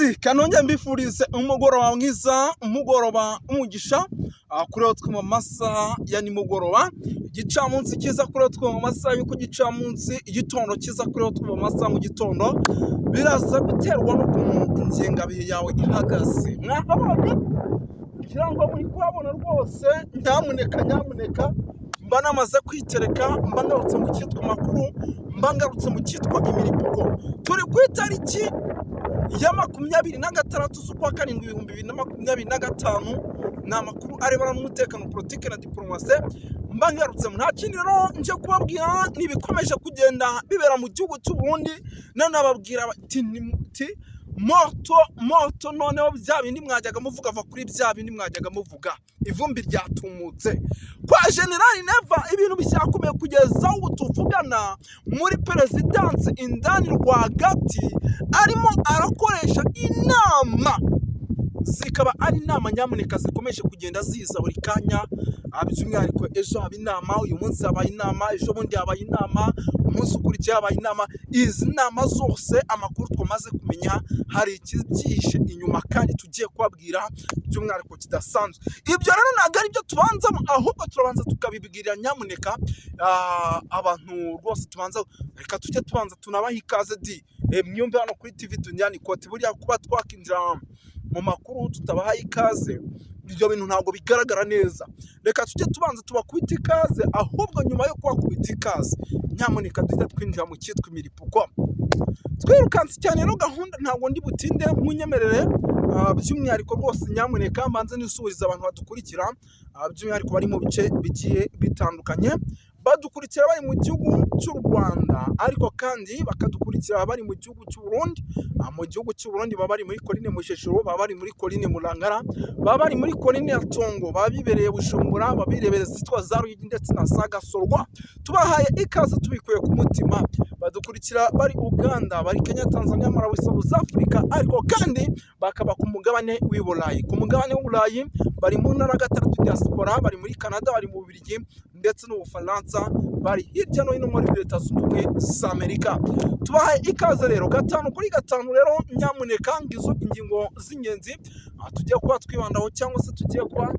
Yes, kanongere mbifurize umugoroba mwiza, umugoroba umugisha kuri twe mu masaha ya nimugoroba, igicamunsi cyiza kuri twe mu masaha y'uko gicamunsi, igitondo cyiza kuri twe mu masaha mu gitondo. Biraza guterwa n'ukuntu ingengabihe yawe ihagaze. Mwahabonye, kugira ngo muri kuhabona rwose, nyamuneka nyamuneka, mba namaze kwitereka, mba ngarutse mu cyitwa amakuru, mba ngarutse mu cyitwa imiripuko. Turi ku itariki ya 26 z'ukwa karindwi 2025. Ni amakuru arebana n'umutekano, politiki na diporomasi. Mba ngarutse, nta kindi rero nje kubabwira, ni ibikomeje kugenda bibera mu gihugu cy'u Burundi. Nanababwira bati moto moto, noneho bya bindi mwajyaga muvuga, va kuri bya bindi mwajyaga muvuga, ivumbi ryatumutse kwa Generali Neva. Ibintu bishyakomeye kugeza ubu tuvugana muri perezidansi indani rwagati, arimo arakoresha inama, zikaba ari inama nyamuneka zikomeje kugenda ziza buri kanya. By'umwihariko ejo haba inama, uyu munsi habaye inama, ejo bundi habaye inama, umunsi ukurikiye habaye inama. Izi nama zose, amakuru twamaze kumenya, hari ikibyihishe inyuma kandi tugiye kubabwira by'umwihariko kidasanzwe. Ibyo rero ntabwo ari byo tubanzamo, ahubwo turabanza tukabibwira nyamuneka abantu rwose. Tubanza, reka tujye tubanza tunabaha ikaze di. Mwiyumve hano kuri TV Duniani Kote. Buriya kuba twakinjira mu makuru tutabahaye ikaze, ibyo bintu ntabwo bigaragara neza. Reka tujye tubanza tubakubita ikaze, ahubwo nyuma yo kubakubita ikaze, nyamuneka duhita twinjira mu cyitwa imiripuko. Twirukanse cyane rero gahunda, ntabwo ndi butinde, munyemerere by'umwihariko rwose nyamuneka mbanze nisuhuriza abantu badukurikira, by'umwihariko bari mu bice bigiye bitandukanye. Badukurikira bari mu gihugu cy'u Rwanda, ariko kandi bakadukurikira bari mu gihugu cy'u Burundi. Mu gihugu cy'u Burundi baba bari muri Korine Mujejuru, baba bari muri Korine Murangara, baba bari muri Korine ya Tongo, baba bibereye Bujumbura, baba bibereye zitwa za Ruyigi ndetse na za Gasorwa. Tubahaye ikaze tubikuye ku mutima. Badukurikira bari Uganda, bari Kenya, Tanzania, Malawi, South Africa, ariko kandi bakaba ku mugabane w'i Burayi. Ku mugabane w'u Burayi bari mu ntara gatandatu diaspora, bari muri Canada, bari mu Bubiligi ndetse n'Ubufaransa, bari hirya no hino muri Leta Zunze Ubumwe za Amerika. Tubahaye ikaze rero gatanu kuri gatanu. Rero nyamuneka ngizo ingingo z'ingenzi tugiye kuba twibandaho cyangwa se tugiye kuba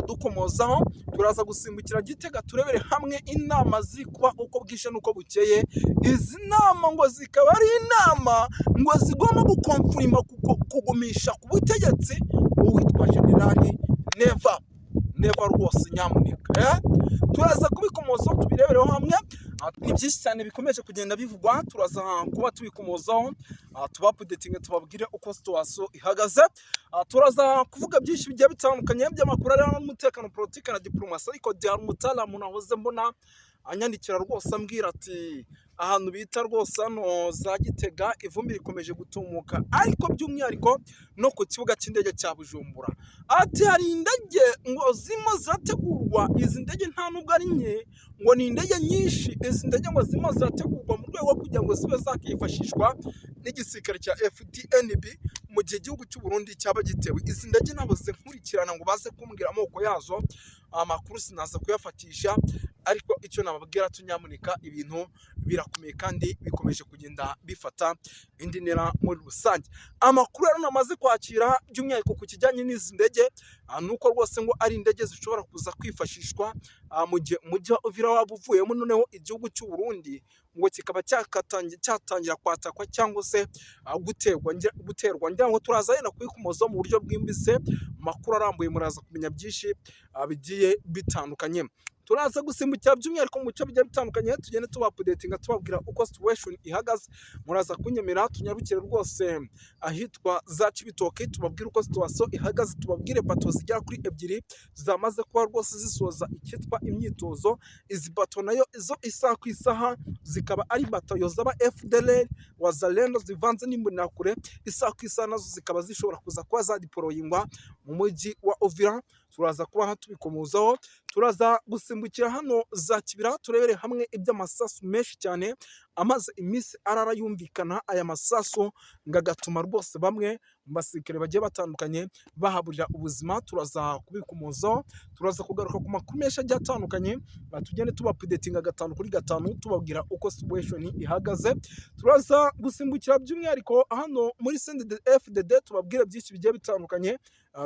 dukomozaho. Turaza gusimbukira Gitega, turebere hamwe inama zikuba uko bwije n'uko bukeye. Izi nama ngo zikaba ari inama ngo zigomba gukomfurima kugumisha ku butegetsi uwitwa Generali Neva. Neva rwose nyamuneka, eh? Turaza kubikomozaho, tubirebereho hamwe. Ni byinshi cyane bikomeje kugenda bivugwa, turaza kuba tubikomozaho, tubaupdatinge, tubabwire uko situation ihagaze. Turaza kuvuga byinshi bigiye bitandukanye by'amakuru arebana n'umutekano, politiki na diplomasi. Ariko hari umutaramu nahoze mbona anyandikira rwose, ambwira ati ahantu bita rwose hano za Gitega ivumbi rikomeje gutumuka, ariko by'umwihariko no ku kibuga cy'indege cya Bujumbura. Ati hari indege ngo zirimo zirategurwa. Izi ndege nta nubwo ari nke, ngo ni indege nyinshi. Izi ndege ngo zirimo zirategurwa mu rwego rwo kugira ngo zibe zakifashishwa n'igisirikare cya FDNB mu gihe igihugu cy'u Burundi cyaba gitewe. Izi ndege nabuze nkurikirana ngo baze kumbwira amoko yazo, amakuru sinaza kuyafatisha, ariko icyo nababwira cyo nyamuneka, ibintu birakomeye kandi bikomeje kugenda bifata indi ntera muri rusange. Amakuru rero namaze kwakira by'umwihariko ku kijyanye n'izi ndege, ni uko rwose ngo ari indege zishobora kuza kwifashishwa mu gihe umujyi wa Uvira waba uvuyemo, noneho igihugu cy'u Burundi ngo kikaba cyatangira kwatakwa cyangwa se guterwa. Ngira ngo turaza yenda kubikomozaho mu buryo bwimbitse, amakuru arambuye, muraza kumenya byinshi bigiye bitandukanye. Turaza gusimbukira by'umwihariko mu bice bigiye bitandukanye, tugende tubaupdatinga, tubabwira uko situation ihagaze. Muraza kunyemera tunyarukire rwose ahitwa za Cibitoke, tubabwire uko situation ihagaze, tubabwire bato zigera kuri ebyiri zamaze kuba rwose zisoza icyitwa imyitozo. Izi bato nayo izo isaha ku isaha zikaba ari batayo z'aba FDLR, Wazalendo zivanze n'Imbonerakure, isaha ku isaha nazo zikaba zishobora kuza kuba zadeployingwa mu mujyi wa Uvira. Turaza kuba tubikomozaho. Turaza gusimbukira hano za Kibira, turebere hamwe iby'amasasu menshi cyane. Amaze iminsi arara yumvikana aya masasu, ngo agatuma rwose bamwe mu basirikare bagiye batandukanye bahaburira ubuzima. Turaza kubikomozaho, turaza kugaruka ku makuru menshi agiye atandukanye, tugende tubaupdatinga gatanu kuri gatanu, tubabwira uko situation ihagaze. Turaza gusimbukira by'umwihariko hano muri CNDD-FDD, tubabwire byinshi bigiye bitandukanye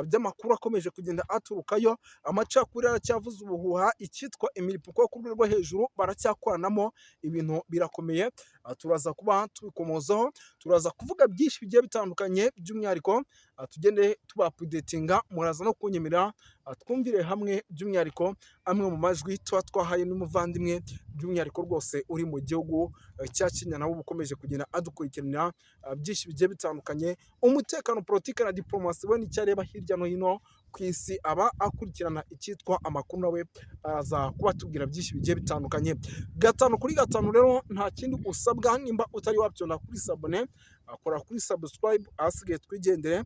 by'amakuru akomeje kugenda aturukayo. Amacakubiri aracyavuza ubuhuha, icyitwa imiripuko ku rwego rwo hejuru baracyakoranamo, ibintu birakomeye. Turaza kuba tubikomozaho, turaza kuvuga byinshi bigiye bitandukanye, by'umwihariko tugende tubaupdatinga. Muraza no kunyemerera twumvire hamwe by'umwihariko amwe mu majwi tuba twahaye n'umuvandimwe, by'umwihariko rwose uri mu gihugu cya Kenya, nawe uba ukomeje kugenda adukurikiranira byinshi bigiye bitandukanye, umutekano, politiki na diplomasi. We n'icyo areba hirya no hino ku isi, aba akurikirana icyitwa amakuru, nawe araza kuba atubwira byinshi bigiye bitandukanye gatanu kuri gatanu. Rero nta kindi usabwa, nimba utari wabyonda kuri s'abonner, akora kuri subscribe, ahasigaye twigendere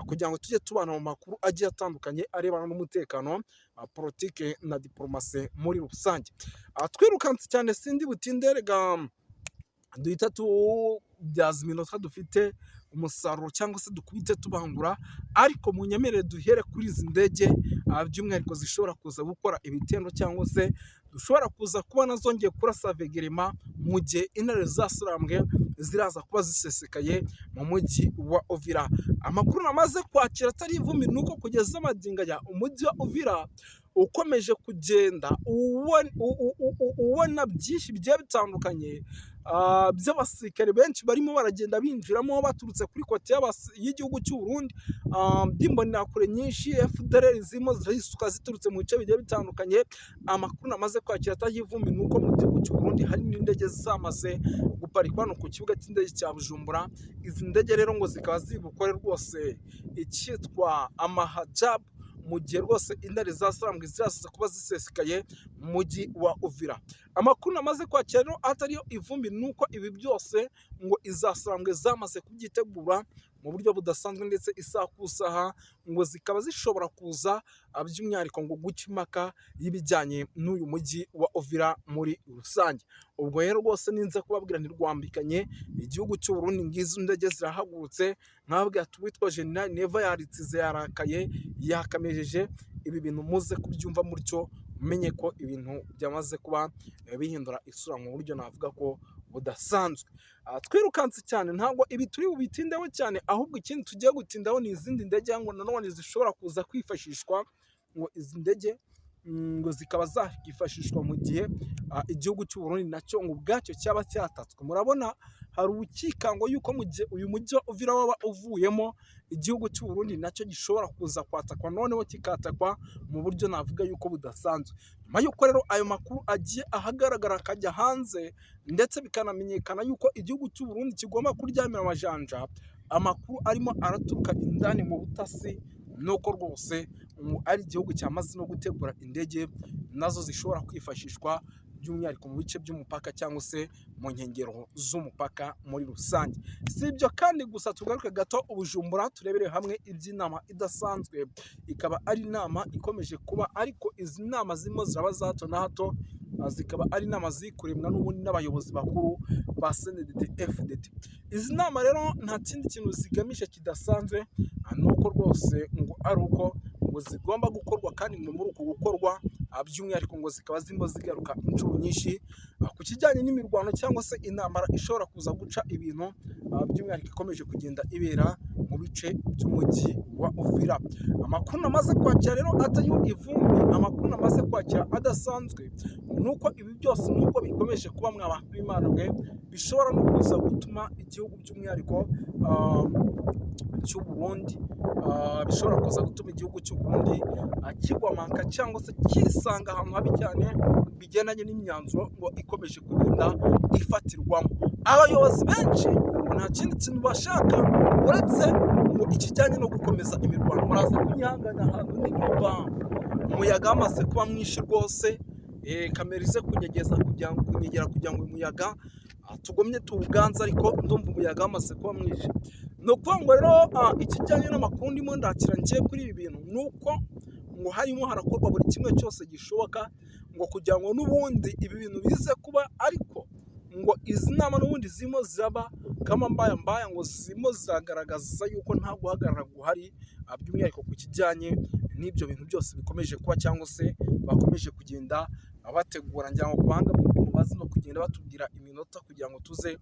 kugira ngo tujye tubana mu makuru agiye atandukanye arebana n'umutekano, politike na diplomasi muri rusange. Twirukanse cyane, sindi butinde, rega duhita tubyaza iminota dufite umusaruro cyangwa se dukubite tubangura. Ariko munyemerere duhere kuri izi ndege, by'umwihariko zishobora kuza gukora ibitendo cyangwa se dushobora kuza kubona zongeye kurasa vegerema mu gihe intare zasarambwe ziraza kuba zisesekaye mu mujyi wa Uvira. Amakuru namaze kwakira atari ivumbi ni uko kugeza magingo aya umujyi wa Uvira ukomeje kugenda ubona byinshi bigiye bitandukanye by'abasirikare benshi barimo baragenda binjiramo baturutse kuri côté y'igihugu cy'u Burundi, by'imbonerakure nyinshi, FDLR zirimo zirisuka ziturutse mu bice bigiye bitandukanye. Amakuru namaze kwakira atari ivumbi ni uko mu gihugu cy'u Burundi hari n'indege zamaze guparikwa hano ku kibuga cy'indege cya Bujumbura. Izi ndege rero ngo zikaba ziri bukore rwose icyitwa amahajabu mu gihe rwose intare za Sarambwe ziraza kuba zisesekaye mu mujyi wa Uvira. Amakuru namaze kwakira rero atariyo ivumbi ni uko ibi byose ngo iza Sarambwe zamaze kubyitegura mu buryo budasanzwe, ndetse isaha ku isaha ngo zikaba zishobora kuza by'umwihariko ngo guca impaka y'ibijyanye n'uyu mujyi wa Uvira muri rusange. Ubwo rero rwose ninza kubabwira ntirwambikanye igihugu cy'u Burundi, ngizo ndege zirahagurutse, nkababwira ati uwitwa General Neva yaritsize, yarakaye, yakamejeje. Ibi bintu muze kubyumva mutyo, umenye ko ibintu byamaze kuba bihindura isura mu buryo navuga ko budasanzwe. Twirukanse cyane, ntabwo ibi turi bubitindeho cyane, ahubwo ikindi tugiye gutindaho ni izindi ndege ngo nanone zishobora kuza kwifashishwa, ngo izi ndege ngo zikaba zakifashishwa mu gihe igihugu cy'u Burundi nacyo ngo ubwacyo cyaba cyatatswe. Murabona hari ubukikango yuko mu gihe uyu mujyi wa Uvira waba uvuyemo, igihugu cy'u Burundi nacyo gishobora kuza kwatakwa, noneho kikatakwa mu buryo navuga yuko budasanzwe. Nyuma y'uko rero ayo makuru agiye ahagaragara akajya hanze, ndetse bikanamenyekana yuko igihugu cy'u Burundi kigomba kuryamira amajanja, amakuru arimo araturuka indani mu butasi nuko rwose ari igihugu cyamaze no gutegura indege nazo zishobora kwifashishwa by'umwihariko mu bice by'umupaka cyangwa se mu nkengero z'umupaka muri rusange. Si ibyo kandi gusa, tugaruke gato Ubujumbura, turebere hamwe iby'inama idasanzwe, ikaba ari inama ikomeje kuba, ariko izi nama zirimo ziraba za hato na hato, zikaba ari inama ziri kuremwa n'ubundi n'abayobozi bakuru ba CNDD FDD. Izi nama rero nta kindi kintu zigamije kidasanzwe, ni uko rwose ngo ari uko ngo zigomba gukorwa, kandi ngo muri uku gukorwa by'umwihariko ngo zikaba zirimo zigaruka inshuro nyinshi ku kijyanye n'imirwano cyangwa se intambara ishobora kuza guca ibintu, by'umwihariko ikomeje kugenda ibera mu bice by'umujyi wa Uvira. Amakuru namaze kwakira rero atariho ivumbi, amakuru namaze kwakira adasanzwe ni uko ibi byose nubwo bikomeje kuba, mwa bantu b'Imana mwe, bishobora no kuza gutuma igihugu by'umwihariko cy'u Burundi, bishobora kuza gutuma igihugu cy'u Burundi kigwamanka cyangwa se kisanga ahantu habi cyane bigendanye n'imyanzuro ngo ikomeje kugenda ifatirwamo. Abayobozi benshi ngo nta kindi kintu bashaka uretse ngo ikijyanye no gukomeza imirwano. Muraza kunyihangana, ahantu ndi numva umuyaga wamaze kuba mwinshi rwose, kamera ize kunyegeza kugira ngo kunyegera kugira ngo uyu muyaga tugumye tuwuganze, ariko ndumva umuyaga wamaze kuba mwinshi. Ni ukuvuga ngo rero ikijyanye n'amakuru ndimo ndakira ngiye kuri ibi bintu ni uko ngo harimo harakorwa buri kimwe cyose gishoboka ngo kugira ngo n'ubundi ibi bintu bize kuba, ariko Ngo izi nama n'ubundi zirimo ziraba kama mbaya mbaya, ngo zirimo ziragaragaza yuko nta guhagarara guhari, by'umwihariko ku kijyanye n'ibyo bintu byose bikomeje kuba cyangwa se bakomeje kugenda bategura. Ngira ngo ku buhanga bw'ibyuma bazi no kugenda batubwira iminota kugira ngo tuze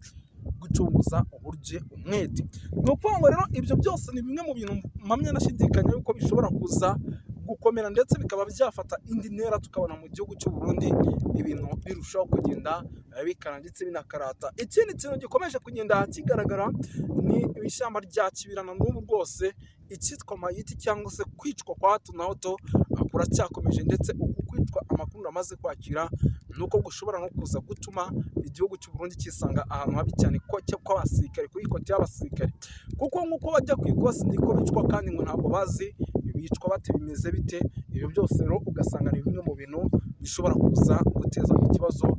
gucunguza uburyo umwete. Ni ukuvuga ngo rero ibyo byose ni bimwe mu bintu mpamya nashidikanya yuko bishobora kuza gukomera, ndetse bikaba byafata indi ntera, tukabona mu gihugu cy'u Burundi ibintu birushaho kugenda bikara ndetse binakarata. Ikindi kintu gikomeje kugenda kigaragara ni ishyamba rya Kibirana. N'ubu rwose icyitwa mayiti cyangwa se kwicwa kwa hato na hato kuracyakomeje, ndetse uku kwicwa amakuru amaze kwakira ni uko gushobora no kuza gutuma igihugu cy'u Burundi kisanga ahantu habi cyane kw'abasirikare, kuri côté y'abasirikare, kuko nk'uko bajya ku ikosi niko bicwa, kandi ngo ntabwo bazi bicwa bate, bimeze bite. Ibyo byose rero ugasanga ni bimwe mu bintu bishobora kuza guteza ikibazo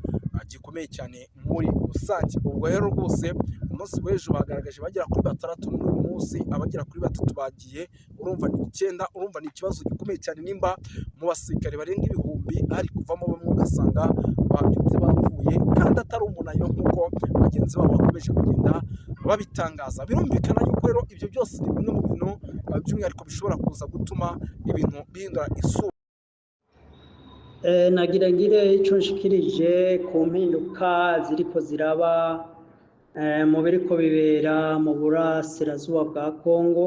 gikomeye cyane muri rusange. Ubwo rero rwose umunsi w'ejo bagaragaje bagera kuri batandatu, n'uyu munsi abagera kuri batatu bagiye, urumva ni icyenda. Urumva ni ikibazo gikomeye cyane nimba mu basirikare barenga ibihumbi hari kuvamo bamwe ugasanga babyutse bapfuye, kandi atari umunaniro nk'uko bagenzi babo bakomeje kugenda babitangaza. Birumvikana yuko rero ibyo byose ni bimwe mu bintu by'umwihariko bishobora kuza gutuma ibintu bihindura isura. Nagira ngire ico nshikirije ku mpinduka ziriko ziraba mu biriko bibera mu burasirazuba bwa Kongo.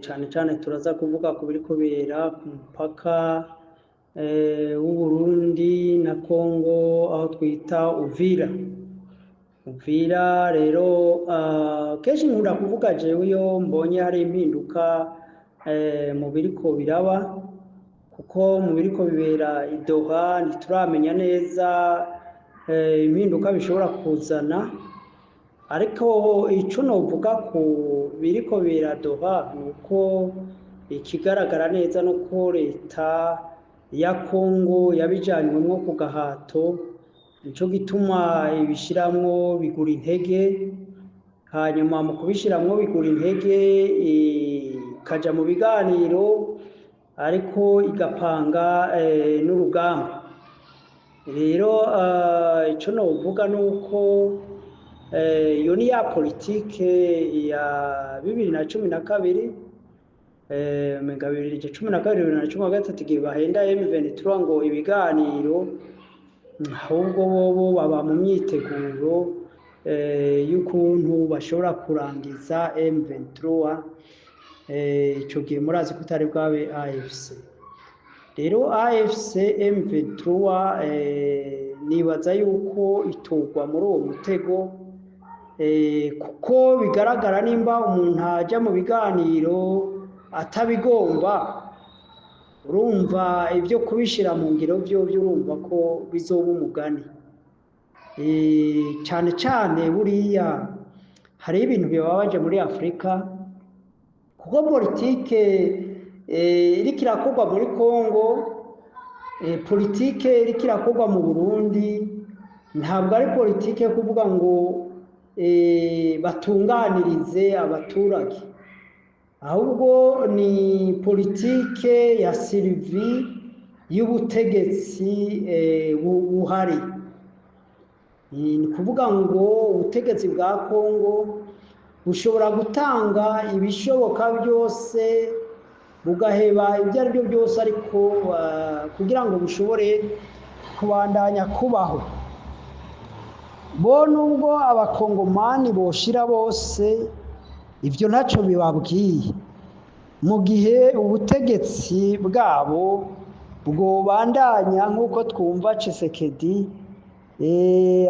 Cane cane turaza kuvuga ku biriko bibera ku mupaka w'Uburundi na Kongo, aho twita Uvira. Uvira rero, kenshi nkunda kuvuga jewe iyo mbonye hari impinduka mu biriko biraba, kuko mu biriko bibera i Doha ntituramenya neza impinduka bishobora kuzana. Ariko ico novuga ku biriko bibera Doha ni uko ikigaragara neza nuko leta ya Kongo yabijanywemwo ku gahato, nico gituma ibishiramwo bigura intege. Hanyuma mu kubishiramwo bigura intege, ikaja mu biganiro ariko igapanga n'urugamba. Rero ico novuga nuko iyo ni ya politike ya 2012, umenga 2012, 2013, igihe bahenda M23 ngo ibiganiro, ahubwo bobo baba mu myiteguro y'ukuntu bashobora kurangiza M23. Ico gihe murazi ko utari bwabe AFC. Rero AFC M23, nibaza yuko itogwa muri uwo mutego, kuko bigaragara nimba umuntu ajya mu biganiro atabigomba, urumva ibyo kubishyira mu ngiro byo urumva ko bizoba umugani. Cyane cyane buriya hariho ibintu bibabaje muri Afurika, kuko politike iriko irakorwa muri Kongo, politike iriko irakorwa mu Burundi, ntabwo ari politike yo kuvuga ngo batunganirize abaturage, ahubwo ni politike ya survie y'ubutegetsi buhari. Ni ukuvuga ngo ubutegetsi bwa Kongo bushobora gutanga ibishoboka byose, bugaheba ibyo ari byo byose, ariko kugira ngo bushobore kubandanya kubaho. Bo nubwo abakongomani boshira bose, ibyo ntacyo bibabwiye mu gihe ubutegetsi bwabo bwobandanya, nk'uko twumva Tshisekedi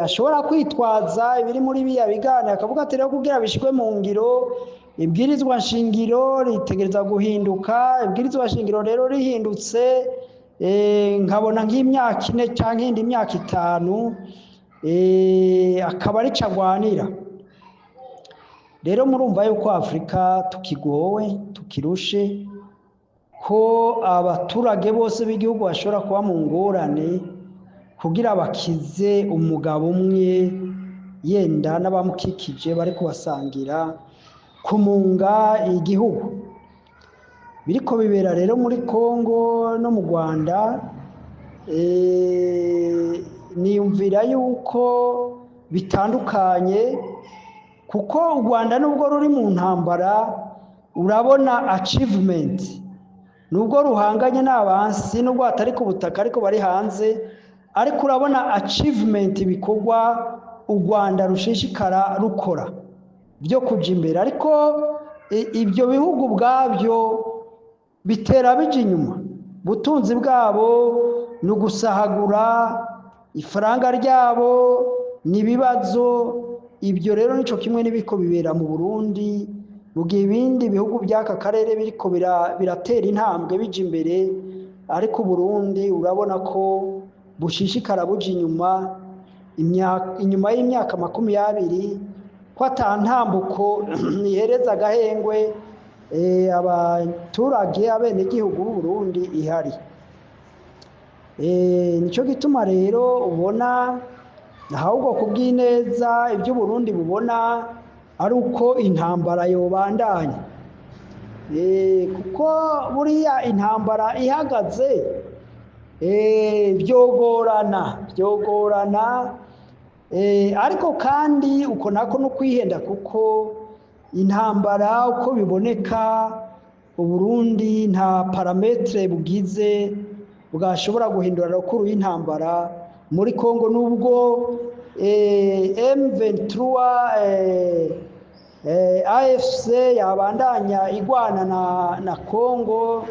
ashobora kwitwaza ibiri muri biriya biganiro, akavuga ati rero kugira bishyirwe mu ngiro, ibwirizwa nshingiro ritegereza guhinduka. Ibwirizwa nshingiro rero rihindutse, nkabona nk'imyaka 4 cyangwa iyindi myaka 5, akaba arico agwanira. Rero murumva yuko Afurika tukigowe, tukirushe, ko abaturage bose b'igihugu bashobora kuba mu ngorane kugira bakize umugabo umwe, yenda n'abamukikije bari kubasangira kumunga igihugu. Biriko bibera rero muri Kongo no mu Rwanda. Niyumvira yuko bitandukanye, kuko u Rwanda nubwo ruri mu ntambara urabona achievement, nubwo ruhanganye n'abansi, nubwo batari ku butaka ariko bari hanze, ariko urabona achievement, ibikorwa u Rwanda rushishikara rukora byo kuja imbere. Ariko ibyo bihugu ubwabyo bitera bija inyuma, ubutunzi bwabo ni ugusahagura, ifaranga ryabo ni ibibazo. Ibyo rero nico kimwe n'ibiko bibera mu Burundi, mu gihe ibindi bihugu by'aka karere biriko biratera intambwe bija imbere, ariko Burundi urabona ko bushishikara buja inyuma, inyuma y'imyaka 20 ko ata ntambuko ihereza agahengwe abaturage, abenegihugu b'u Burundi ihari. Nico gituma rero ubona ahubwo kubw'ineza ibyo Burundi bubona ari uko intambara yobandanya, kuko buriya intambara ihagaze byogorana. Ariko kandi uko nako no kwihenda, kuko intambara uko biboneka Uburundi nta paramètre bugize bwashobora guhindura rukuru y'intambara muri Kongo, nubwo M23 AFC yabandanya igwana na Kongo.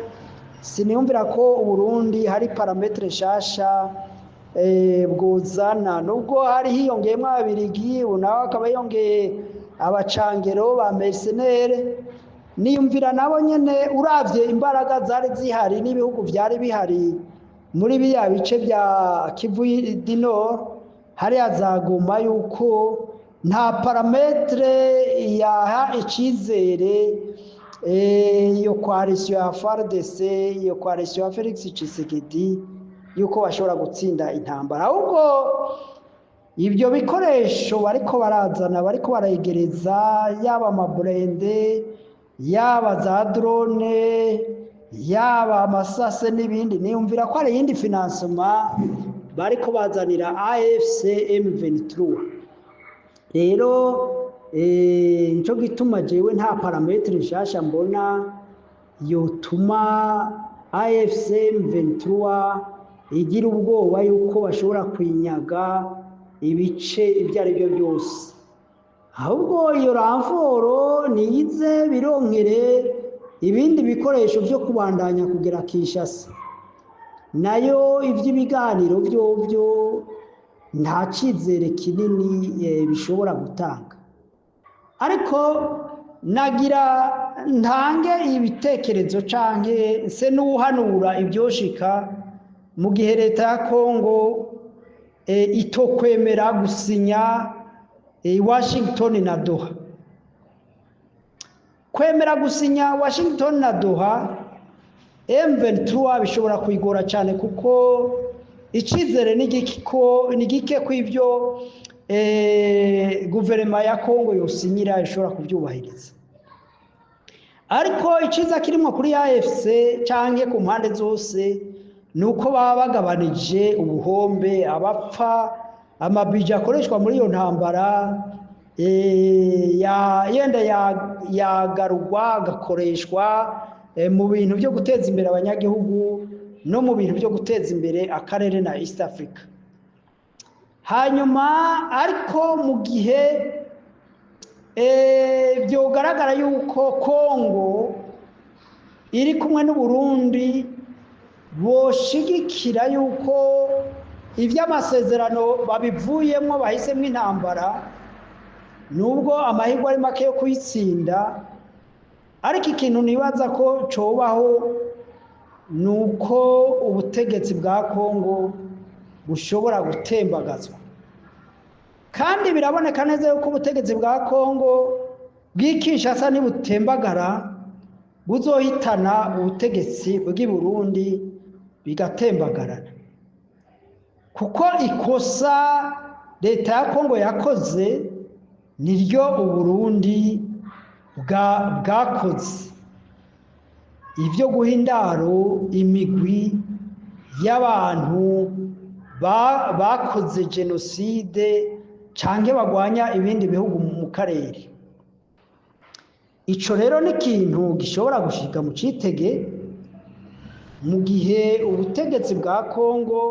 Siniyumvira ko Uburundi hari paramètre nshasha bwozana, nubwo hari hiyongeyemo Ababirigi, ubu nawe akaba yongeye abacangero ba mercenaires. Niyumvira nabo nyene uravye imbaraga zari zihari n'ibihugu vyari bihari muri biriya bice bya Kivu du Nord, hariya za Goma, yuko nta paramètre yaha icizere iyo coalition ya FARDC, iyo coalition ya Felix Tshisekedi, yuko bashobora gutsinda intambara. Ahubwo ibyo bikoresho bariko barazana, bariko barayegereza, yaba amaburende, yaba za drone, yaba amasase n'ibindi, niyumvira ko hari iyindi financement bariko bazanira AFC M23. Rero nico gituma jewe nta paramètre nshasha mbona yotuma AFC M23 igira ubwoba yuko bashobora kwinyaga ibice ibyo ari byo byose. Ahubwo iyo renfort niyize bironkere ibindi bikoresho byo kubandanya kugera Kinshasa. Nayo iby'ibiganiro byo nta cyizere kinini bishobora gutanga. Ariko nagira ntange ibitekerezo canke se n'uhanura ibyoshika mu gihe leta ya Kongo itokwemera gusinya Washington na Doha. Kwemera gusinya Washington na Doha, M23 bishobora kuyigora cyane, kuko icizere ni gike ko ibyo guverinoma ya Kongo yosinyira ishobora kubyubahiriza. Ariko iciza kirimo kuri AFC canke ku mpande zose ni uko baba bagabanije ubuhombe, abapfa, amabije akoreshwa muri iyo ntambara yenda yagarurwa agakoreshwa mu bintu byo guteza imbere abanyagihugu no mu bintu byo guteza imbere akarere na East Africa. Hanyuma ariko mu gihe byogaragara yuko Kongo iri kumwe n'u Burundi boshigikira yuko iby'amasezerano babivuyemo bahisemo intambara, nubwo amahirwe ari make yo kuyitsinda, ariko ikintu nibaza ko cobaho ni uko ubutegetsi bwa Kongo bushobora gutembagazwa. Kandi biraboneka neza yuko ubutegetsi bwa Kongo bw'Ikinshasa nibutembagara buzohitana ubutegetsi bw'i Burundi bigatembagarana, kuko ikosa leta ya Kongo yakoze niryo Uburundi bwakoze, ibyo guha indaro imigwi y'abantu bakoze jenoside canke bagwanya ibindi bihugu mu karere. Ico rero ni ikintu gishobora gushika mu citege mu gihe ubutegetsi bwa Kongo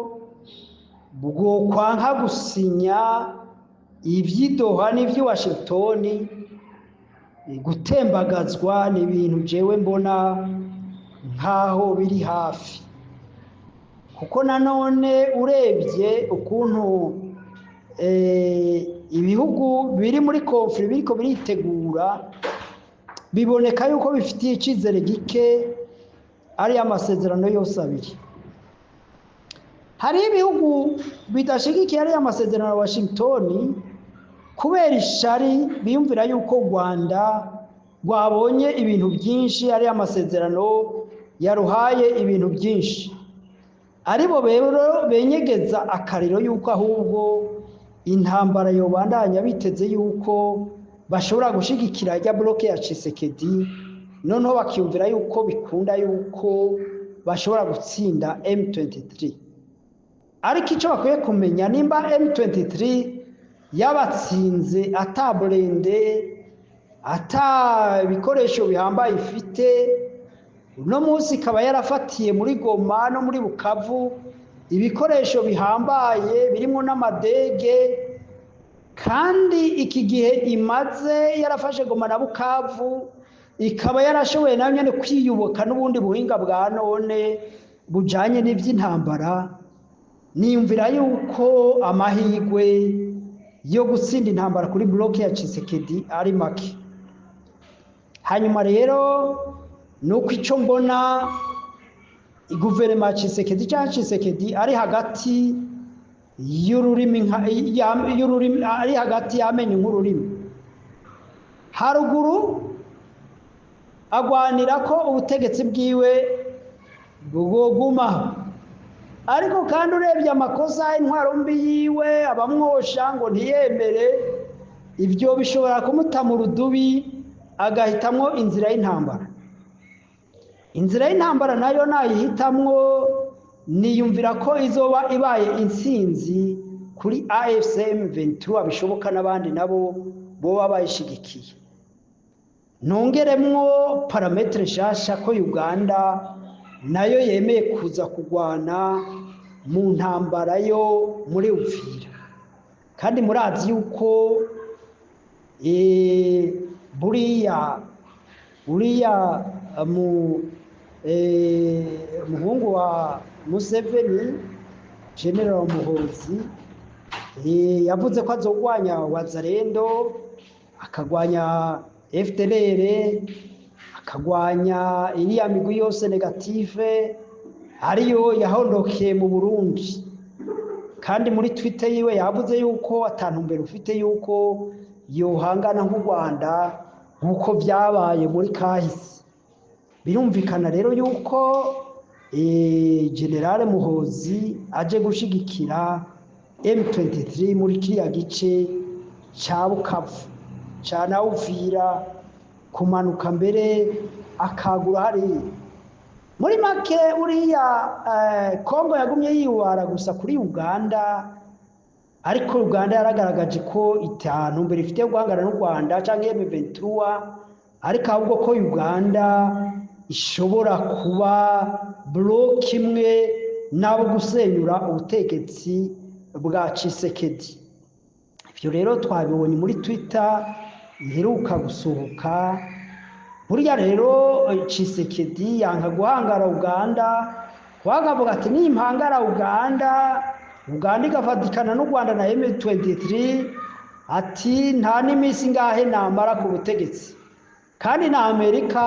bwokwanka gusinya ivy'i Doha n'ivy'i Washington. Gutembagazwa ni ibintu jewe mbona nkaho biri hafi, kuko nanone urebye ukuntu ibihugu biri muri conflit biriko biritegura, biboneka yuko bifitiye icizere gike ariya masezerano yose abiri. Hariho ibihugu bidashigikiye ariya masezerano ya Washington kubera ishari, biyumvira yuko u Rwanda rwabonye ibintu byinshi, ariya masezerano yaruhaye ibintu byinshi, aribo rero benyegeza akariro yuko ahubwo intambara yobandanya, biteze yuko bashobora gushigikira rya bloc ya Tshisekedi, noneho bakiyumvira yuko bikunda yuko bashobora gutsinda M23. Ariko icyo bakwiye kumenya, nimba M23 yabatsinze ata blindé, ata ibikoresho bihambaye ifite, uno munsi ikaba yarafatiye muri Goma no muri Bukavu ibikoresho bihambaye birimo n'amadege, kandi iki gihe imaze yarafashe Goma na Bukavu ikaba yarashoboye nayo nyene kwiyubaka n'ubundi buhinga bwa none bujanye n'ivy'intambara, niyumvira yuko amahirwe yo gutsinda intambara kuri bloc ya Tshisekedi ari make. Hanyuma rero nuko ico mbona, guverinoma ya Tshisekedi cyangwa Tshisekedi ari hagati y'ururimi, y'ururimi, ari hagati y'amenyo nk'ururimi. Haruguru agwanira ko ubutegetsi bwiwe bwogumaho, ariko kandi urebye amakosa, intwaro mbi yiwe, abamwosha ngo ntiyemere, ibyo bishobora kumuta mu rudubi agahitamwo inzira y'intambara. Inzira y'intambara nayo nayihitamwo, niyumvira ko izoba ibaye intsinzi kuri AFC M23, bishoboka n'abandi nabo boba bayishigikiye. Nongeremwo paramètre nshasha ko Uganda nayo yemeye kuza kugwana mu ntambara yo muri Uvira, kandi murazi yuko buriya uriya mu muhungu wa Museveni, General Muhozi, yavuze ko azogwanya Wazalendo, akagwanya FDLR, akagwanya iriya migwi yose négative ariyo yahondokeye mu Burundi. Kandi muri Twitter yiwe yavuze yuko atantumbero ufite yuko yohangana nk'u Rwanda nk'uko byabaye muri kahise. Birumvikana rero yuko General Muhozi aje gushigikira M23 muri kiriya gice ca Bukavu, ca na Uvira, kumanuka mbere akagura hariya. Muri make, uriya Kongo yagumye yiwara gusa kuri Uganda, ariko Uganda yaragaragaje ko itanu mbere ifite guhangana n'u Rwanda canke M23, ariko ahubwo ko Uganda ishobora kuba bloc imwe nabo gusenyura ubutegetsi bwa Tshisekedi. Ivyo rero twabibonye muri Twitter iheruka gusohoka. Burya rero Tshisekedi yanka guhangara Uganda, wakavuga ati nimpangara Uganda, Uganda igafatikana n'u Rwanda na M23, ati nta n'iminsi ngahe namara ku butegetsi, kandi na Amerika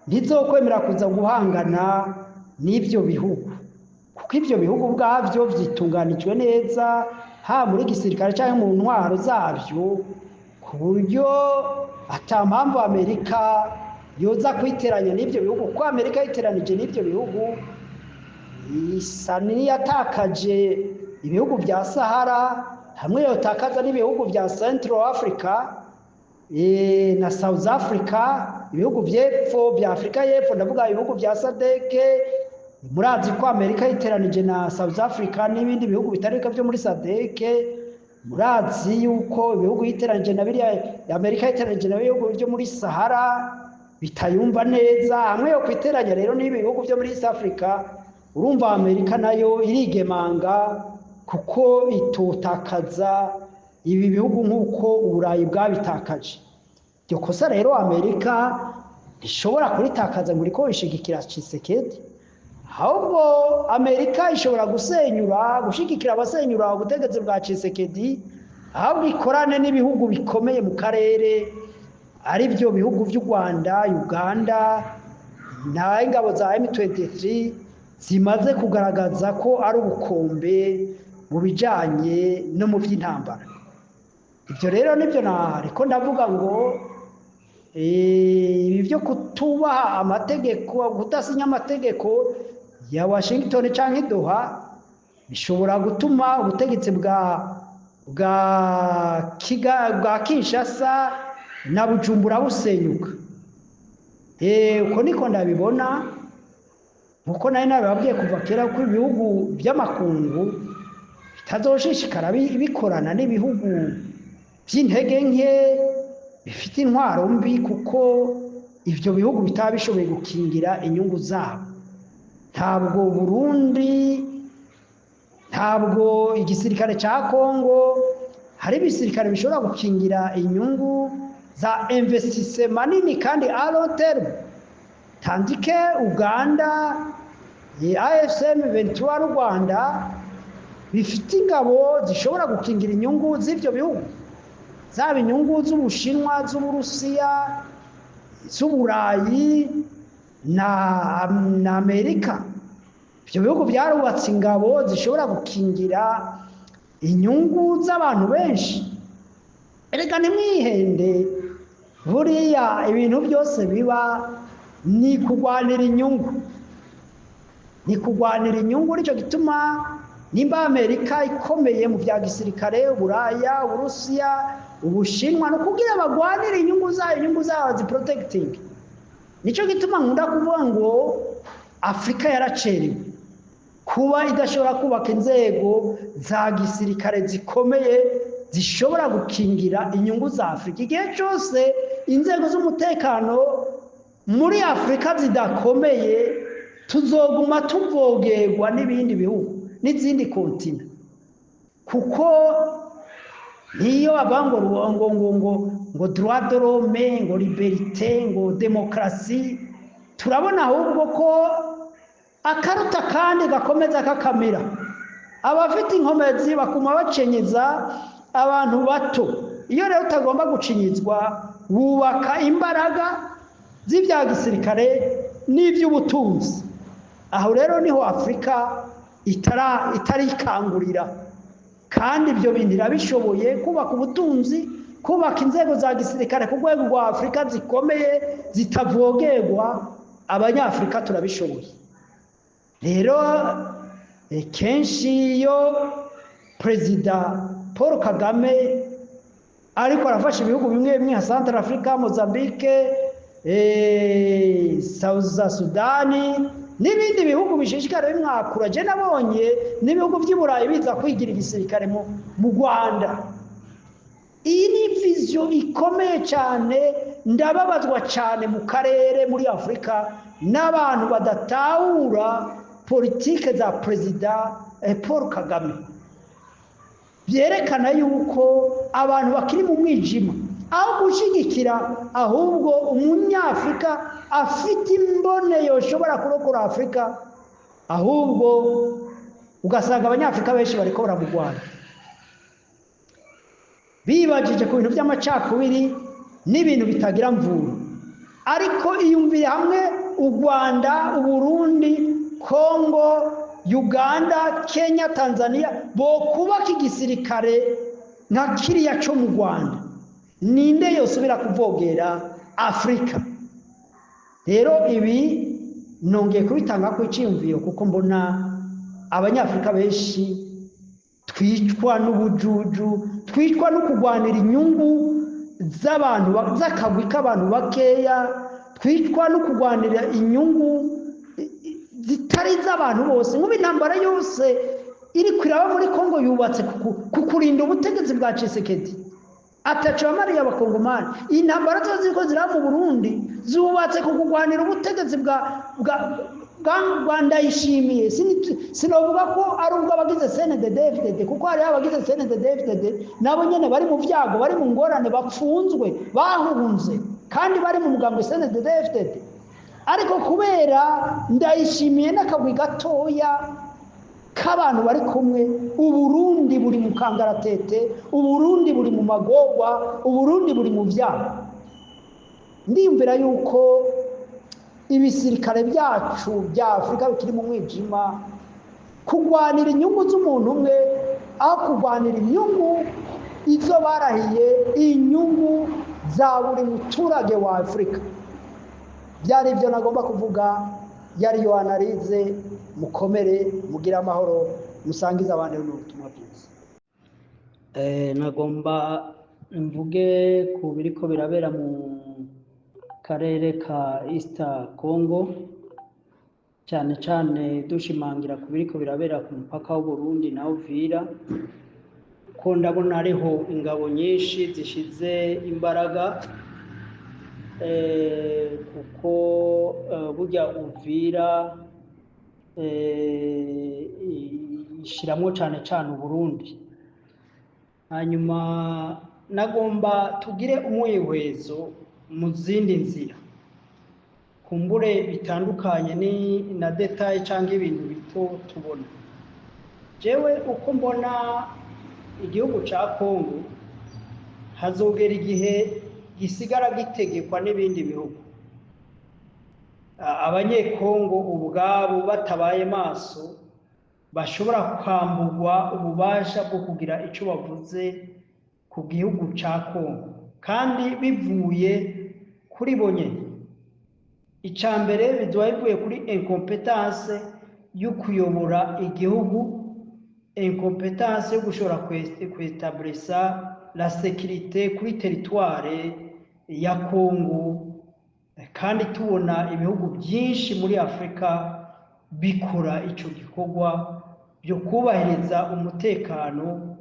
ntizokwemera kuza guhangana n'ivyo bihugu, kuko ivyo bihugu ubwavyo vyitunganijwe neza, haba muri gisirikare cyangwa mu ntwaro zabyo, ku buryo ata mpamvu Amerika yoza kwiteranya n'ivyo bihugu, kuko Amerika yiteranije n'ivyo bihugu isa n'iyatakaje ibihugu bya Sahara, hamwe yotakaza n'ibihugu bya Central Africa na South Africa, ibihugu by'epfo bya Afrika y'Epfo, ndavuga ibihugu bya SADC. Murazi ko Amerika yiteranije na South Africa n'ibindi bihugu bitari bike byo muri SADC. Murazi yuko ibihugu yiteranije na biriya, Amerika yiteranije na bihugu byo muri Sahara bitayumva neza. Hamwe yo kwiteranya rero n'ibi bihugu byo muri East Africa, urumva Amerika nayo irigemanga kuko itotakaza ibi bihugu nk'uko Uburayi bwabitakaje. Iryo kosa rero Amerika ntishobora kuritakaza ngo iriko ishigikira Tshisekedi. Ahubwo Amerika ishobora gusenyura, gushigikira abasenyura ubutegetsi bwa Tshisekedi, ahubwo ikorane n'ibihugu bikomeye mu karere, ari byo bihugu by'u Rwanda, Uganda na ingabo za M23 zimaze kugaragaza ko ari ubukombe mu bijanye no mu by'intambara. Ibyo rero nibyo nariko ndavuga ngo ibi byo kutubaha amategeko, kudasinya amategeko ya Washington canke Doha, bishobora gutuma ubutegetsi bwa Kinshasa na Bujumbura busenyuka. Uko niko ndabibona, nkuko nari nabibabwiye kuva kera ko ibihugu by'amakungu bitazoshishikara bikorana n'ibihugu by'intege nke bifite intwaro mbi, kuko ibyo bihugu bitaba bishoboye gukingira inyungu zabo. Ntabwo Burundi, ntabwo igisirikare cya Kongo, hari ibisirikare bishobora gukingira inyungu za investissement manini kandi à long terme, tandis que Uganda, AFC M23 n'u Rwanda bifite ingabo zishobora gukingira inyungu z'ivyo bihugu, zaba inyungu z'Ubushinwa, z'Uburusiya, z'Uburayi na Amerika. Ibyo bihugu byarubatse ingabo zishobora gukingira inyungu z'abantu benshi. Erega ntimwihende, buriya ibintu byose biba ni kurwanira inyungu, ni kurwanira inyungu. Nicyo gituma nimba Amerika ikomeye mu bya gisirikare, Uburaya, Uburusiya, Ubushinwa, ni ukugira bagwanire inyungu zayo, inyungu zabo ziprotecting. Nicyo gituma nkunda kuvuga ngo Afurika yaracerewe kuba idashobora kubaka inzego za gisirikare zikomeye zishobora gukingira inyungu za Afurika. Igihe cyose inzego z'umutekano muri Afurika zidakomeye, tuzoguma tuvogerwa n'ibindi bihugu n'izindi kontina, kuko niyo bavuga ngo droit de l'homme, ngo liberté, ngo demokarasi, turabona ahubwo ko akaruta kandi gakomeza kakamira. Abafite inkomezi bakuma bacenyeza abantu bato. Iyo rero utagomba gucinyizwa, wubaka imbaraga z'ibya gisirikare n'iby'ubutunzi. Aho rero niho Afurika itarikangurira, kandi ibyo bintu irabishoboye: kubaka ubutunzi, kubaka inzego za gisirikare ku rwego rwa Afurika zikomeye zitavogerwa. Abanyafurika turabishoboye. Rero kenshi iyo Perezida Paul Kagame ariko arafasha ibihugu bimwe bimwe nka Central Africa, Mozambique, South Sudani n'ibindi bihugu bishishikara bimwakura, je nabonye n'ibihugu by'i Burayi biza kwigira igisirikare mu Rwanda. Iyi ni vision ikomeye cyane. Ndababazwa cyane mu karere, muri Afurika, n'abantu badatahura politike za Perezida Paul Kagame. Byerekana yuko abantu bakiri mu mwijima, aho gushyigikira ahubwo Umunyafurika afite imbone yoshobora kurokora Afurika, ahubwo ugasanga Abanyafurika benshi bariko baramurwanya, bibajije ku bintu by'amacakubiri n'ibintu bitagira mvura. Ariko iyumviye hamwe u Rwanda, Uburundi, Kongo, Uganda, Kenya, Tanzania bokubaka igisirikare nka kiriya cyo mu Rwanda, ninde yosubira kuvogera Afurika? Rero ibi nongeye kubitanga ku icyiyumviro, kuko mbona Abanyafurika benshi twicwa n'ubujuju, twicwa no kurwanira inyungu z'abantu, z'akagwi k'abantu bakeya, twicwa no kurwanira inyungu. zitari iz'abantu bose. Nk'ubu intambara yose iri kwiraba muri Kongo yubatse ku kurinda ubutegetsi bwa Tshisekedi, ataco yamariye abakongomani. Intambara zose ziriko ziraba mu Burundi zubatse ku kurwanira ubutegetsi bwa Ndayishimiye. Sinovuga ko ari ubwo abagize CNDD-FDD, kuko hariho abagize CNDD-FDD nabo nyene bari mu vyago, bari mu ngorane, bapfunzwe, bahunze, kandi bari mu mugambwe CNDD-FDD. Ariko kubera Ndayishimiye n'akagwi gatoya k'abantu bari kumwe, Uburundi buri mu kangaratete, Uburundi buri mu magorwa, Uburundi buri mu vyago. Ndiyumvira yuko ibisirikare byacu bya Afurika bikiri mu mwijima, kurwanira inyungu z'umuntu umwe aho kurwanira inyungu izo barahiye, inyungu za buri muturage wa Afurika. Byari ibyo nagomba kuvuga, yari yo analyse. Mukomere, mugire amahoro, musangize abandi n'ubutumwa bwiza. Nagomba mvuge ku biriko birabera mu karere ka East Congo, cyane cyane dushimangira ku biriko birabera ku mupaka w'Uburundi na Uvira, ko ndabona hariho ingabo nyinshi zishize imbaraga, kuko burya Uvira ishiramwo cane cane Uburundi. Hanyuma nagomba tugire umwihwezo mu zindi nzira kumbure bitandukanye ni na détails cyangwa ibintu bito tubona. Jewe uko mbona igihugu ca Kongo, hazogera igihe gisigara gitegekwa n'ibindi bihugu. Abanyekongo ubwabo batabaye maso bashobora kwambugwa ububasha bwo kugira ico bavuze ku gihugu ca Kongo, kandi bivuye kuri bo nyene. Ica mbere, bizoba bivuye kuri incompétence yo kuyobora igihugu, incompétence yo gushobora kwetablisa la sécurité kuri territoire ya Kongo, kandi tubona ibihugu byinshi muri Afurika bikora ico gikorwa byo kubahiriza umutekano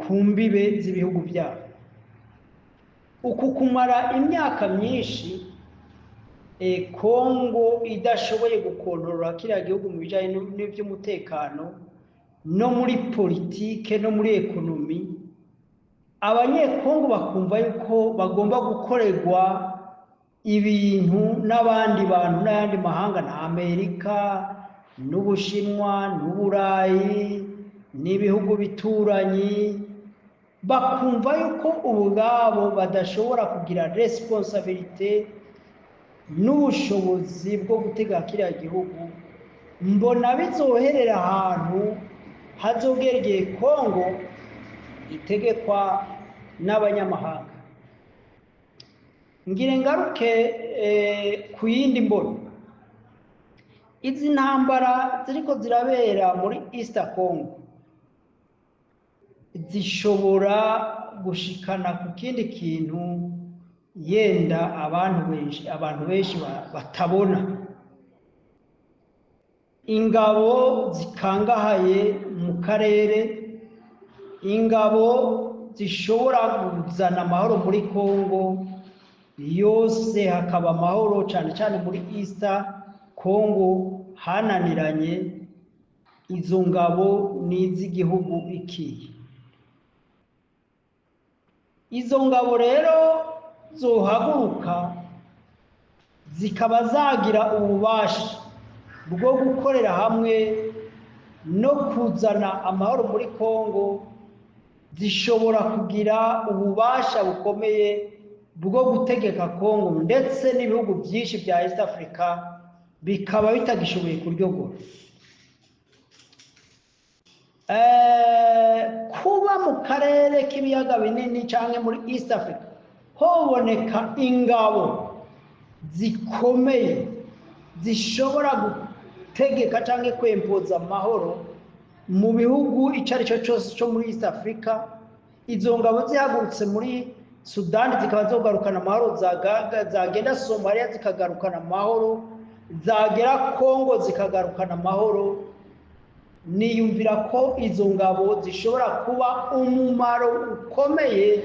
ku mbibe z'ibihugu byabo. Uku kumara imyaka myinshi Kongo idashoboye gukontorora kiriya gihugu mu bijyanye n'iby'umutekano no muri politike no muri économie, abanyekongo bakumva yuko bagomba gukorerwa ibintu n'abandi bantu n'ayandi mahanga, na Amerika n'Ubushinwa n'Uburayi n'ibihugu bituranyi, bakumva yuko ubwabo badashobora kugira responsabilité n'ubushobozi bwo gutega kiriya gihugu. Mbona bizoherera ahantu hazogera igihe Kongo itegekwa n'abanyamahanga. Ngire ngaruke ku yindi mbono. Izi ntambara ziriko zirabera muri East Congo zishobora gushikana ku kindi kintu yenda abantu benshi batabona. Ingabo zikangahaye mu karere, ingabo zishobora kuzana amahoro muri Congo yose, hakaba amahoro cyane cyane muri East Congo hananiranye, izo ngabo ni iz'igihugu ikiye. Izo ngabo rero zohaguruka zikaba zagira ububasha bwo gukorera hamwe no kuzana amahoro muri Congo, zishobora kugira ububasha bukomeye bwo gutegeka Congo, ndetse n'ibihugu byinshi bya East Africa bikaba bitagishoboye kuryogora. Kuba mu karere k'ibiyaga binini cyangwa muri East Africa hoboneka ingabo zikomeye zishobora gutegeka cyangwa kwempoza amahoro mu bihugu icyo ari cyo cyose cyo muri East Africa, izo ngabo zihagurutse muri Sudani zikaba zogarukana amahoro, zagenda Somalia zikagarukana amahoro. zagera Kongo zikagarukana amahoro, niyumvira ko izo ngabo zishobora kuba umumaro ukomeye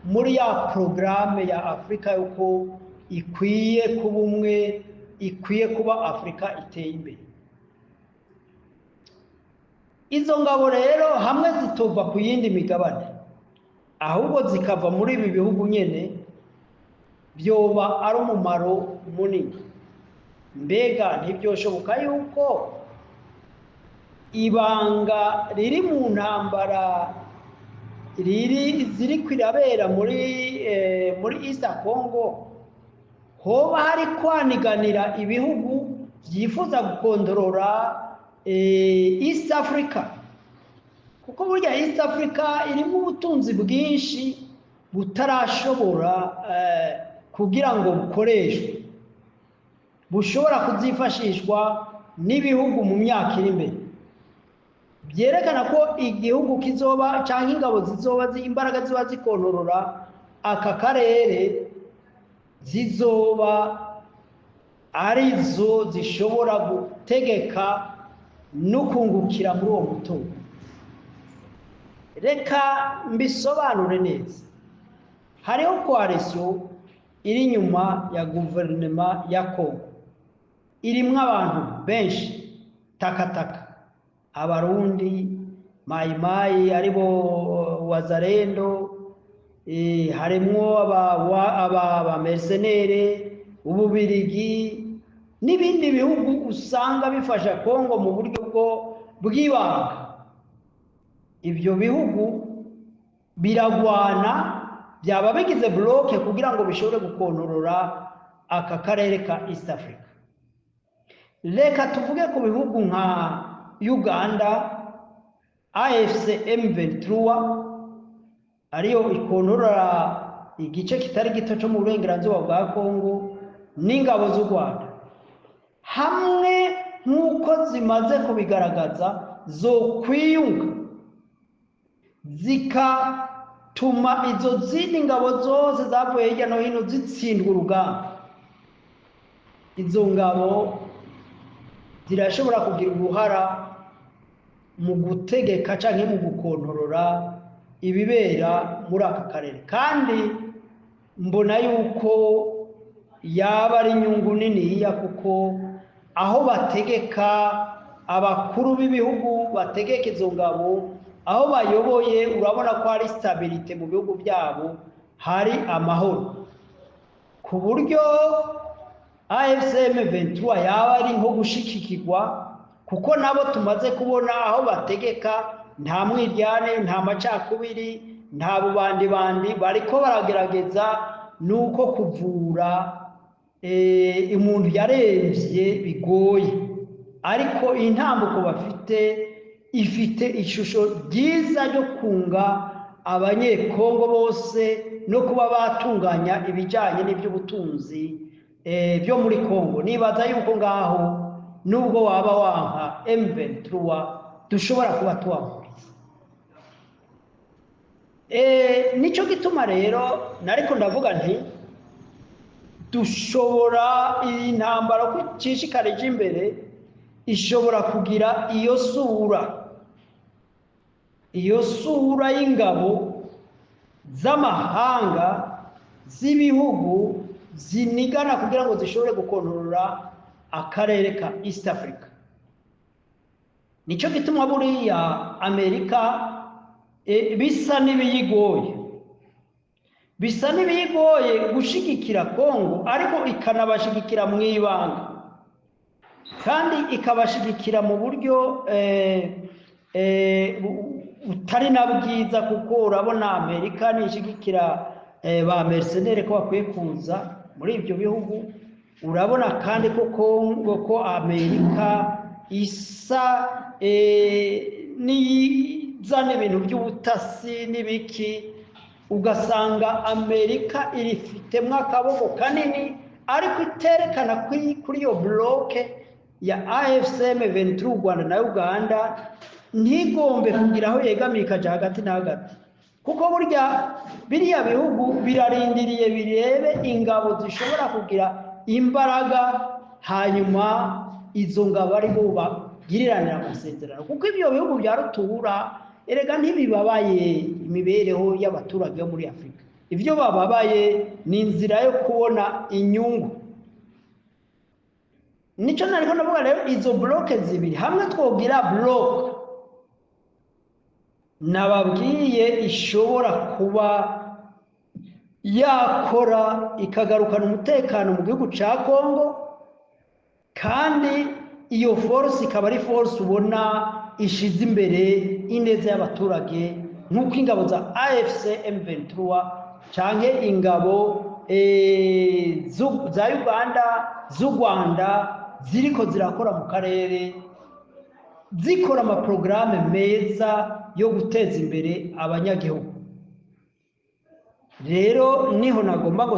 muri ya porogaramu ya Afurika yuko ikwiye kuba umwe, ikwiye kuba Afurika iteye imbere. Izo ngabo rero hamwe zitova ku yindi migabane, ahubwo zikava muri ibi bihugu nyene, byoba ari umumaro munini. Mbega ntibyoshoboka yuko ibanga riri mu ntambara riri ziri kwirabera muri East Congo, hoba hari kwaniganira ibihugu byifuza gukontorora East Africa? Kuko burya East Africa irimo ubutunzi bwinshi butarashobora kugira ngo bukoreshwe, bushobora kuzifashishwa n'ibihugu mu myaka iri imbere. Byerekana ko igihugu kizoba cyangwa ingabo zizoba imbaraga ziba zikontorora aka karere zizoba arizo zishobora gutegeka no kungukira muri uwo mutungo. Reka mbisobanure neza. Hariho coalition iri inyuma ya guverinoma ya Kongo, irimwo abantu benshi takataka, Abarundi, Mayimayi aribo Wazalendo, harimwo aba mercenaires, Ububirigi n'ibindi bihugu usanga bifasha Kongo mu buryo bwo bw'ibanga. Ibyo bihugu biragwana, byaba bigize bloke kugira ngo bishobore gukontorora aka karere ka East Africa. Reka tuvuge ku bihugu nka Uganda, AFC M23 ariyo ikontorora igice kitari gito cyo mu burengerazuba bwa Kongo, n'ingabo z'u Rwanda, hamwe nk'uko zimaze kubigaragaza zo kwiyunga zikatuma izo zindi ngabo zose zavuye hirya no hino zitsindwa urugamba. Izo ngabo zirashobora kugira uruhara mu gutegeka canke mu gukontorora ibibera muri aka karere, kandi mbona yuko yaba ari inyungu niniya, kuko aho bategeka abakuru b'ibihugu bategeka izo ngabo, aho bayoboye urabona ko hari stabilite mu bihugu byabo, hari amahoro, ku buryo AFC M23 yaba ari nko gushikikirwa, kuko nabo tumaze kubona aho bategeka nta mwiryane, nta macakubiri, nta bubandibandi, bariko baragerageza nuko kuvura umuntu yaremvye bigoye, ariko intambuko bafite ifite ishusho ryiza ryo kunga Abanyekongo bose no kuba batunganya ibijanye n'iby'ubutunzi byo muri Kongo. Nibaza yuko ngaho nubwo waba wanka M23 dushobora kuba tuwahuriza. Nico gituma rero nariko ndavuga nti dushobora iyi ntambara ko icishikara ije imbere ishobora kugira iyo sura, iyo sura y'ingabo z'amahanga z'ibihugu zinigana kugira ngo zishobore gukontorora akarere ka East Africa. Nico gituma buriya Amerika bisa n'ibiyigoye, bisa n'ibiyigoye gushigikira Kongo, ariko ikanabashigikira mu ibanga, kandi ikabashigikira mu buryo butari na bwiza, kuko urabona Amerika nishigikira ba mercenaires ko bakwiye kuza muri ibyo bihugu. Urabona kandi ko Kongo, ko Amerika isa n'izana ibintu by'ubutasi n'ibiki, ugasanga Amerika irifitemo akaboko kanini, ariko iterekana kuri iyo bloke ya AFC M23 Rwanda na Uganda, ntigombe kugira aho yegamiye ikaja hagati na hagati, kuko burya biriya bihugu birarindiriye birebe ingabo zishobora kugira imbaraga Hanyuma izo ngabo ari bo bagiriranira amasezerano, kuko ibyo bihugu bya rutura erega ntibibabaye imibereho y'abaturage bo muri Afurika. Ibyo bababaye ni inzira yo kubona inyungu. Nico nariko ndavuga rero, izo bloke zibiri hamwe twogira bloke nababwiye ishobora kuba yakora ikagarukana umutekano mu gihugu ca Kongo, kandi iyo force ikaba ari force ubona ishize imbere ineza y'abaturage, nk'uko ingabo za AFC M23 canke ingabo za Uganda, z'u Rwanda ziriko zirakora mu karere, zikora amaporogaramu meza yo guteza imbere abanyagihugu. Rero niho nagomba ngo